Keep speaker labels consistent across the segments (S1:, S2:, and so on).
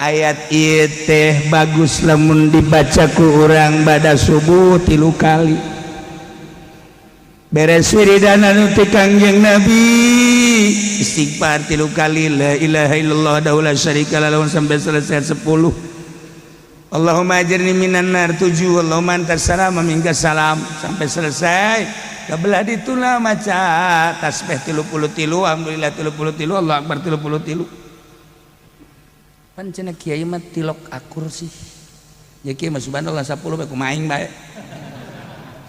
S1: Ayat ieu teh bagus lamun dibaca ku urang bada subuh 3 kali. Beres wiridan anu ti Kangjeng Nabi, istighfar 3 kali, la ilaha illallah wahdahu la syarika lahu sampai selesai 10. Allahumma ajirni minan nar 7, Allahumma antas salam wa minkas salam sampai selesai. Kabelah dituna maca tasbih 33, alhamdulillah 33, Allah akbar 33. Pan cenah kiai mah tilok akur sih. Ya kiai mah subhanallah 10 bae kumaha aing bae.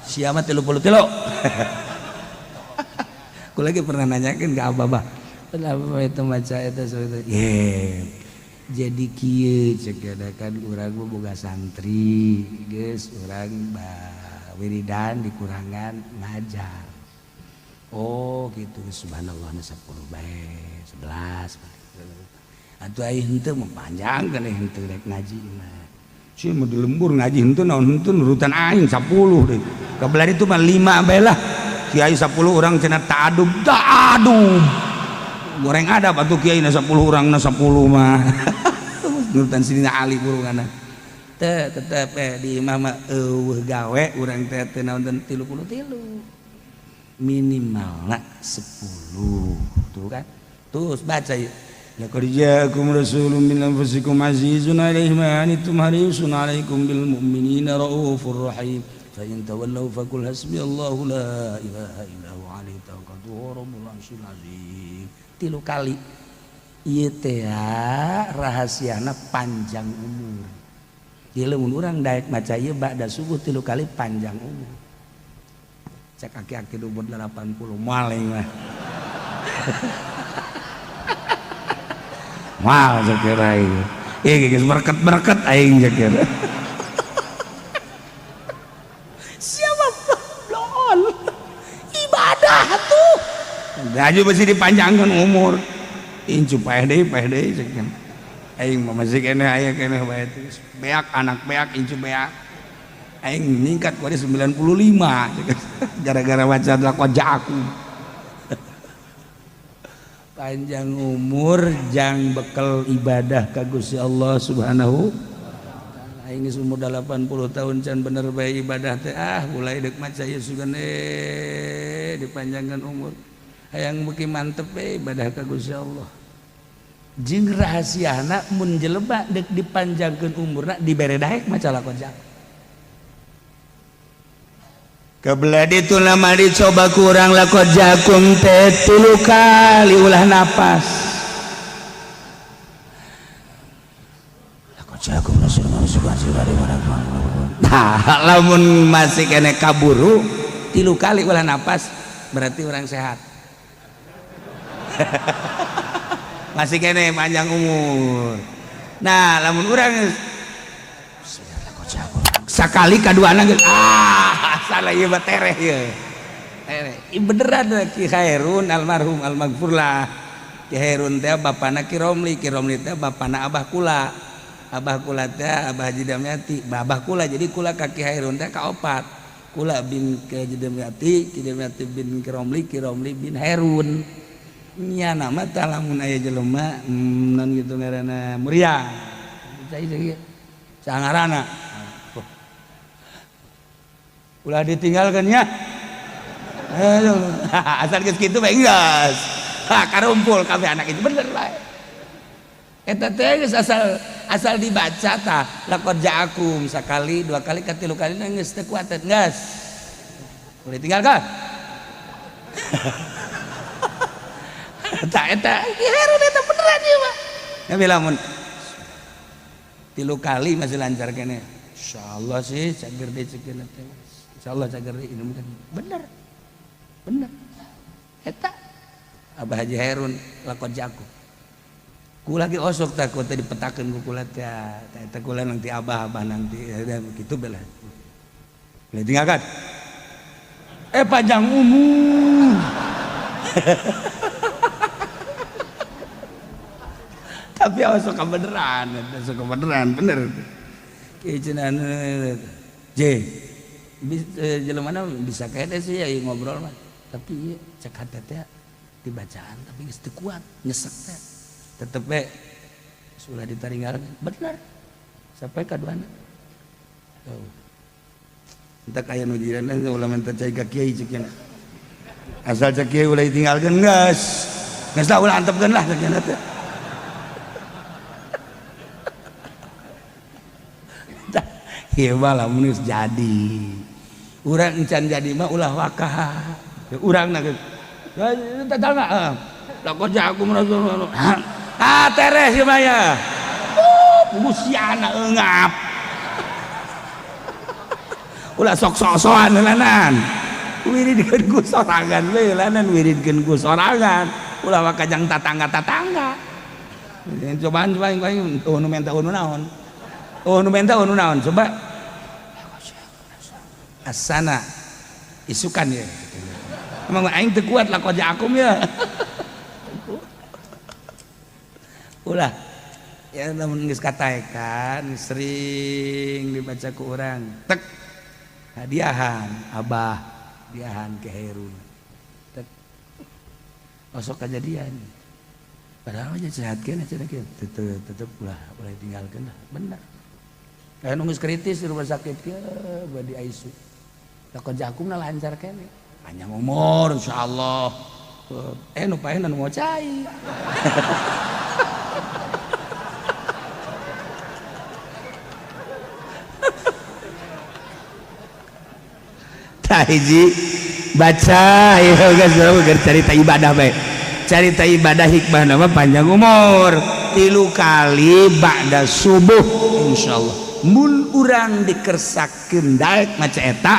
S1: Sia mah 33. Aku lagi pernah nanyakeun ke abah, kenapa itu maca eta itu? Ye. Jadi kieu cek kan urang mah boga santri, geus urang wiridan dikurangan ngajar. Oh gitu, subhanallah 10 bae, 11. Atuh ai henteu mah panjang kan henteu rek ngaji mah. Sih mah di lembur ngaji henteu naon henteu nurutan aing 10 deui. Kabelah itu mah 5 bae lah. Kiai 10 orang cenah ta'adub, ta'adub. Goreng adab atuh kiai na 10 orang na 10 mah. Nurutan Sidina Ali burungana. Teu tetep di imah mah eueuh gawe urang teh teu naon 33. Minimalna 10. Tuh kan. Terus baca yuk. Laqad ja'akum rasulun min anfusikum azizun 'alaihi ma 'anittum harisun 'alaikum bil mu'minina raufur rahim. Fa in tawallaw faqul hasbiyallahu la ilaha illa huwa 'alaihi tawakkaltu wa rabbul 'arsyil 'azim. 3 kali. Ieu teh rahasiana panjang umur. Ieu lamun urang daek maca ieu ba'da subuh 3 kali panjang umur. Cek aki-aki umur 80 moal mah. Wah, cek aing. Ih, geus berket-berket aing cek. Siapa blon? Ibadah tuh. Gaji mesti dipanjangkan umur. Incu paeh deui cek. Aing mah masih keneh aya keneh bae terus. Beak anak beak incu beak. Aing ningkat ku 95 gara-gara baca laqad ja'akum. Panjang umur jang bekel ibadah ka Gusti Allah Subhanahu wa taala. Aing geus umur 80 tahun can bener bae ibadah teh, ah mulai deuk maca ieu sugan dipanjangkan umur. Hayang beuki mantep we ibadah ka Gusti Allah. Jeung rahasiana mun jelema deuk dipanjangkeun umurna dibere daek maca lakon jang. Kebelah itu lama dicoba kurang lakon jakum teh 3 kali ulah napas. Lakon jakum Rasulullah. Nah, lamun masih kene kaburu 3 kali ulah napas berarti orang sehat. Masih kene panjang umur. Nah, lamun urang sakali kaduana geus ah salah ieu mah tereh ieu. Tereh. Ieu beneran Ki Khairun almarhum almaghfurlah. Ki Khairun teh bapana Ki Romli, Ki Romli teh bapana Abah kula. Abah kula teh Abah Haji Damyati, Abah kula jadi kula ka Ki Khairun teh kaopat. Kula bin Ki Haji Damyati, Ki Damyati bin Ki Romli, Ki Romli bin Herun. Nya nama teh lamun aya jelema non gitu ngaranna Muria. Cai sangarana. Ulah ditinggalkan ya. Asal geus kitu bae geus. Ha karumpul kabeh anak itu bener bae. Eta teh geus asal dibaca tah laqad ja'akum sakali, 2 kali, 3 kali geus teu kuat geus. Ulah ditinggalkan. Tah eta Herun eta beneran ieu mah. Ya lamun 3 kali masih lancar kene. Insyaallah sih cager deui cekeun teh. Insyaallah cager deui ini bener. Bener. Eta Abah Haji Herun lakon jago. Ku lagi osok takut teh dipetakeun ku kula teh. Eta kula nanti abah-abah nanti ya begitu bela. Boleh tinggalkan. Panjang umur. Tapi osok kebeneran, osok kebeneran bener. Kieu cenah J. Jelema mana bisa kayak sih ya ngobrol mah. Tapi cek hate teh dibacaan tapi geus teu kuat, nyesek teh. Tetep we Sudah ditaringgal bener sampai kaduana. Tuh. Entak aya nu jiran ulah minta cai ka kiai cek nya. Asal cek kiai ulah ditinggalkeun geus. Geus lah ulah antepkeun lah cek nya teh. Ieu mah lamun geus jadi. Urang encan jadi mah ulah wakah. Urang na geus. Tetangga heeh. Lakon jago ah teres ieu mah ya. Busiana eungap. Ulah sok sok-sokan heulanan. Wiridkeun ku sorangan we heulanan wiridkeun ku sorangan. Ulah wakajang tatangga-tatangga. Cobaan coba aing nu menta nu naon. Oh nu menta nu naon coba. Asana isukan ya. Emang aing teu kuat lah koja akum ya. Ulah ya lamun geus kataekan sering dibaca ku urang tek hadiahan abah hadiahan ke Herun tek osok kejadian padahal aja sehat kan aja tetep ulah ulah tinggalkeun lah bener kayak nunggu kritis di rumah sakit ke badi ICU lakon jakumna lancar kene panjang umur insyaallah nu paeh nu mau cai. Hiji baca ieu geus carita ibadah bae. Carita ibadah hikmah nama panjang umur 3 kali ba'da subuh insyaallah. Mun urang dikersakeun daek maca eta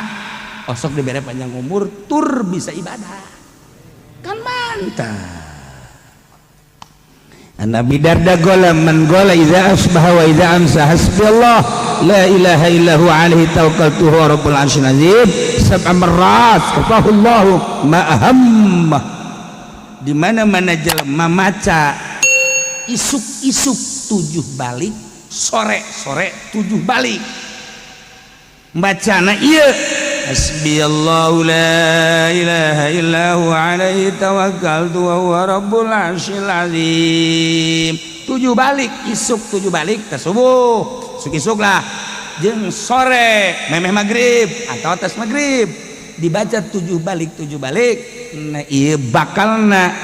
S1: osok dibere panjang umur tur bisa ibadah. Kan mantap. Nabi Darda gola man gola idza asbaha wa idza amsa hasbiyallah la ilaha illa huwa alaihi tawakkaltu huwa rabbul arsyil azim sab'a marrat kafahullahu ma ahammah. Di mana-mana jelema maca isuk-isuk 7 balik, sore-sore 7 balik. Bacana ieu hasbiyallahu la ilaha illa huwa alaihi tawakkaltu wa huwa rabbul arsyil azim. 7 balik, isuk 7 balik teh subuh, isuk-isuk lah. Jeung sore memeh magrib atau atas magrib dibaca 7 balik 7 balik. Nah ieu bakalna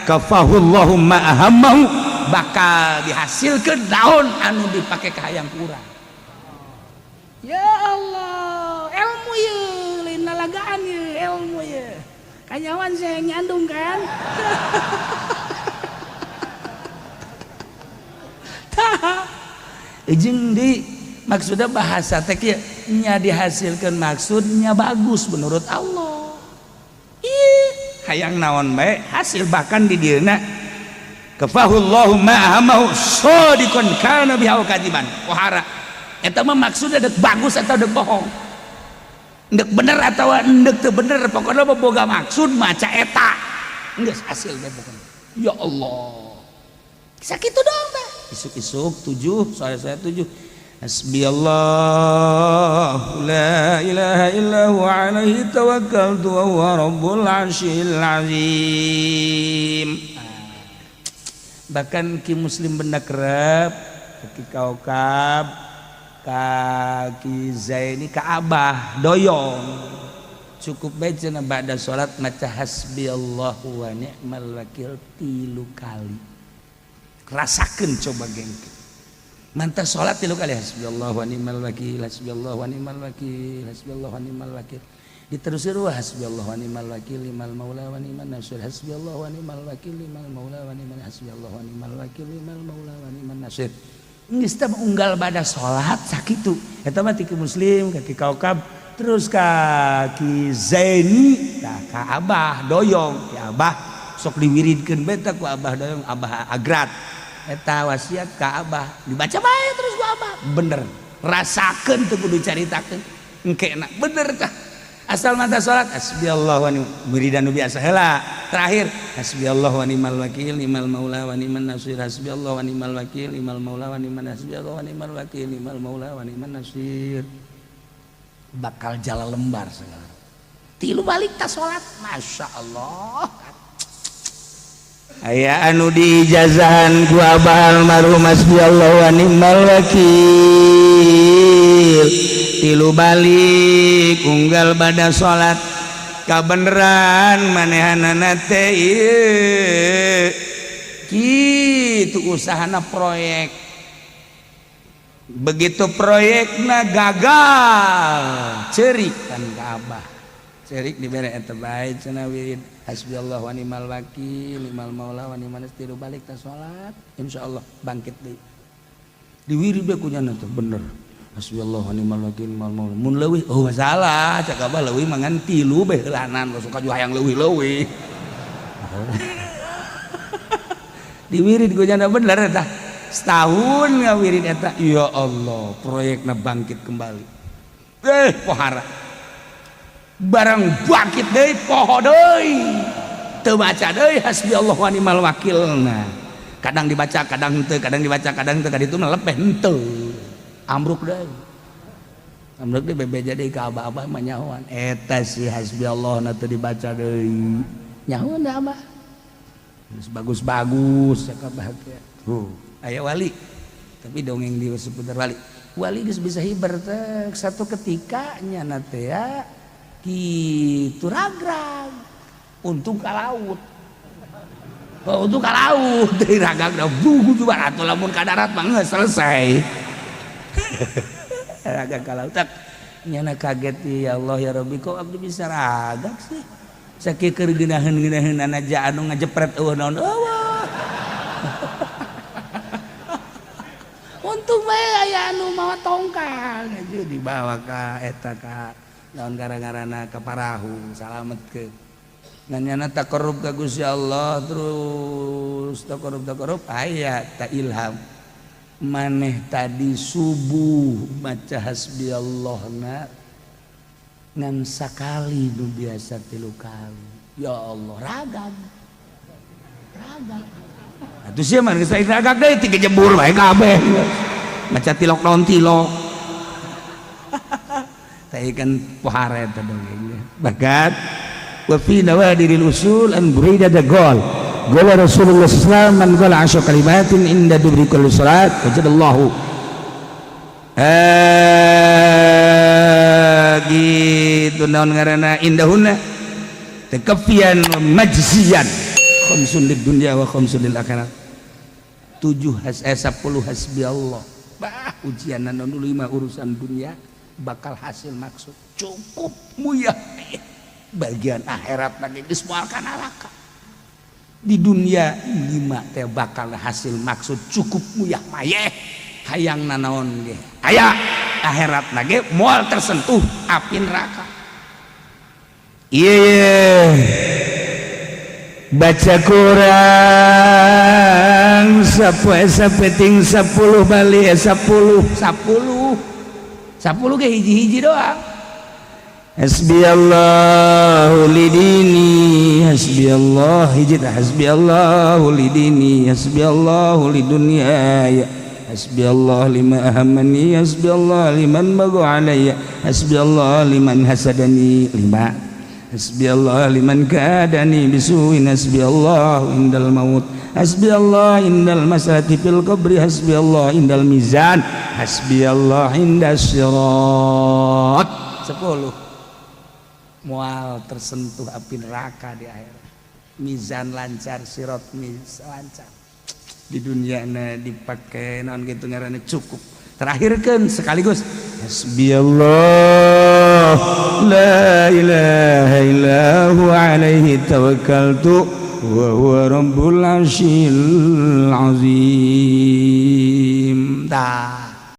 S1: kafahullahu ma ahammahu bakal dihasilkeun daun anu dipake ka hayang ku urang. Ya Allah, ilmu ye lain lalagaan ye ilmu ye. Kanyawan saya nyandung kan. Tah jeung di maksudnya bahasa teh kieu nya dihasilkeun maksudnya bagus menurut Allah. Ih, hayang naon bae hasil bahkan di dieuna kafahullahu ma ahammahu shadiqan kana biha kadiban. Pohara eta mah maksudnya dek bagus atau dek bohong, dek bener atau dek teu bener, pokoknya mah boga maksud maca eta geus hasil bae pokoknya. Ya Allah, sakitu doang teh isuk-isuk 7 sore-sore 7 hasbiyallahu la ilaha illa huwa alaihi tawakkaltu wa huwa rabbul arsyil azim. Bahkan ki muslim benda kerep ki kaukab kaki Zaini ka Abah doyong cukup bae cenah ba'da salat maca hasbiyallahu wa ni'mal wakil 3 kali. Rasakeun coba gengke mantap salat 3 kali hasbiyallahu wa ni'mal wakil hasbiyallahu wa ni'mal wakil hasbiyallahu wa ni'mal wakil diterusir wa hasbiyallahu wa ni'mal wakil limal maula wa ni'man nasir hasbiyallahu wa ni'mal wakil limal maula wa ni'man hasbiyallahu wa ni'mal wakil limal maula wa ni'man nasir. Geus teh unggal bada salat sakitu eta mah ti muslim ka ki kaukab terus ka ki Zaini tah ka Abah doyong ki Abah sok diwiridkeun bae tah ku Abah doyong Abah agrat eta wasiat ka Abah dibaca bae terus ku Abah bener rasakeun teu kudu caritakeun engke na bener tah asal mata salat hasbiyallahu wa ni'mal wiridan nu biasa heula terakhir hasbiyallahu wa ni'mal wakil ni'mal maula wa ni'man nasir hasbiyallahu wa ni'mal wakil ni'mal maula wa ni'man hasbiyallahu wa ni'mal wakil ni'mal maula wa ni'man nasir bakal jala lembar segala 3 balik ta salat masyaallah. Aya anu diijazahan ku abah almarhum, hasbiyallah wa ni'mal wakil tilu balik unggal pada salat, kabeneran manehanana teh ieu kitu usahana. Proyek, begitu proyekna gagal, cerik kan ka abah, cerik, dibere eta bae cenah wirid hasbiyallah wa ni'mal wakil, ni'mal maula wa ni'man nasir, tilu balik ta salat, insyaallah bangkit deui. Diwirid bae ku nyana teh, bener, hasbiyallah wa ni'mal wakil, ni'mal maula. Mun leuwih, oh masalah, cak abah, leuwih mah ngan tilu bae heulanan, suka juga hayang leuwih-leuwih. Diwirid ku nyana, bener eta, setahun ngawirid eta, ya Allah, proyekna bangkit kembali. Eh, pohara barang bangkit deui, poho deui, teu baca deui hasbi Allah wa ni'mal wakil. Nah, kadang dibaca, kadang henteu, kadang dibaca, kadang henteu, kaditu mah lepeh henteu, ambruk deui, ambruk deui, bebeja deui ka abah, abah mah nyahoan eta si hasbi Allah na teu dibaca deui, nyahoan da abah. Geus bagus-bagus cak abah teh. Tuh aya wali, tapi dongeng di seputar wali, wali geus bisa hiber teh. Satu ketika nyana teh ya kitu, ragrag, untung ka laut. Oh, untung ka laut deui ragrag da bugu juga atuh, lamun ka darat mah geus selesai. Ragrag ka laut tak nyana kaget, ya Allah, ya Rabbi, kok abdi bisa ragag sih? Sakieu keur geunaheun-geunaheun aja anu ngajepret, eueuh naon, eueuh. Untung bae aya anu mawa tongkang aja, dibawa ka eta, ka naon gara-garana, ka parahu, salamet ke. Ngan nyana taqarrub ka Gusti Allah terus, taqarrub, taqarrub, aya ta ilham, maneh tadi subuh maca hasbiyallah na ngan sakali, nu biasa tilu kali. Ya Allah, ragag, ragag atuh sia mah, geus ragag deui, tiga jebur bae kabeh maca tilok naon tilok. Tapi kan pohara eta dongengnya. Bahkan wa fi nawadiril usul an Buraidah qol qala Rasulullah sallallahu man qala asyra kalimatin inda dubri kulli salat wajadallahu, eh gitu, naon ngaranna, indahunna takafian wa majziyan, khamsun lid dunya wa khamsun lil akhirat. Tujuh has, eh, 10 hasbi Allah, bah ujian anu lima urusan dunia bakal hasil maksud cukup muyah, bagian akhirat lagi geus moal ka neraka. Di dunia lima teh bakal hasil maksud cukup muyah mayeh, hayang nanaon ge aya, akhirat lagi moal tersentuh api neraka. Iya, baca kurang sapoe sapeting 10 bali, 10 10 10 ge hiji-hiji doang. Hasbiyallahu lidini, hasbiyallah hiji tah, hasbiyallahu lidini, hasbiyallahu lidunyaya, hasbiyallah lima ahammani, hasbiyallah liman bagha alayya, hasbiyallah liman hasadani, lima, hasbiyallah liman kadani bisuin, hasbiyallah indal maut, hasbiyallah indal masalati fil qabri, hasbiyallah indal mizan, hasbiyallah indas sirat. 10 mual tersentuh api neraka di akhirat, mizan lancar, sirat mis lancar, di dunia na dipakai naon gitu ngaranna, cukup. Terakhirkan sekaligus hasbiyallah la ilaha illa huwa alaihi tawakkaltu wa huwa rabbul arsyil azim. Tah.